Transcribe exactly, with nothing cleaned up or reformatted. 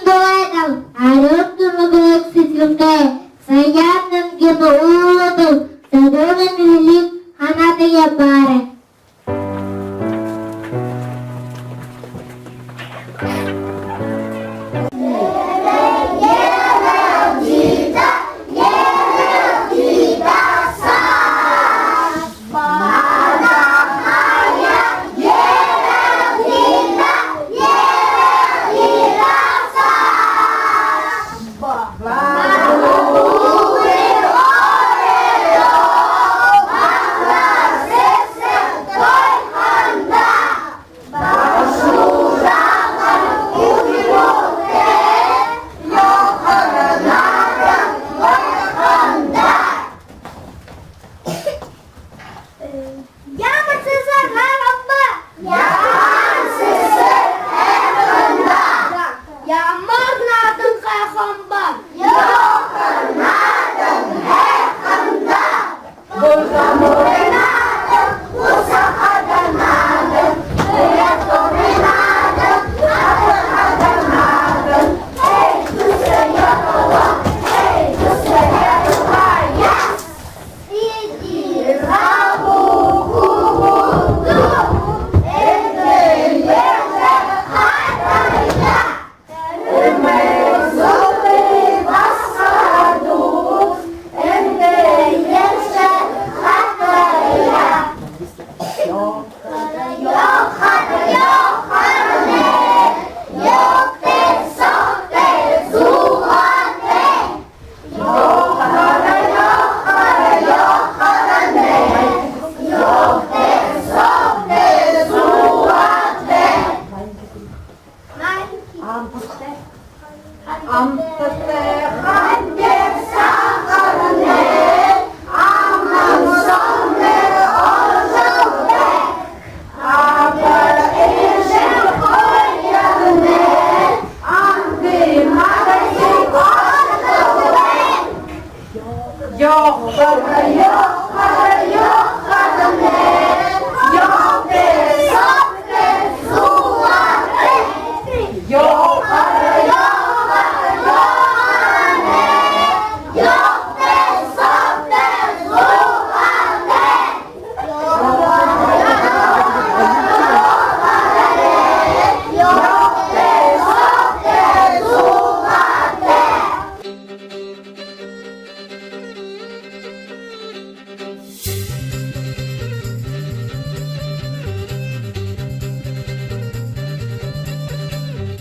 Тойдол, арюун түрүүлэг сэдьхэлтэй, Саяанай гэмэ үүдэл, сэдьхэлэй хэлэеэ һанаад ябаарай. Ямар сэсэр һайхан бэ? Ямар сэсэр һайхан бэ? Ямар наадан һайхан бэ? Ямар наадан һайхан бэ? Бурхан бурхан наадан, бусахада наадан, бурхан бурхан наадан, абархада наадан. Эй, түсэ ятала, эй, түсэ ятала, яс! Амтатай хандир сахарнай, аман соомнай ожолдо. Аба эжы хоюрнай амды магаси ошолдо. Ёохор, ёохор, ёохор нэ, ёохор, ёохор, ёохор.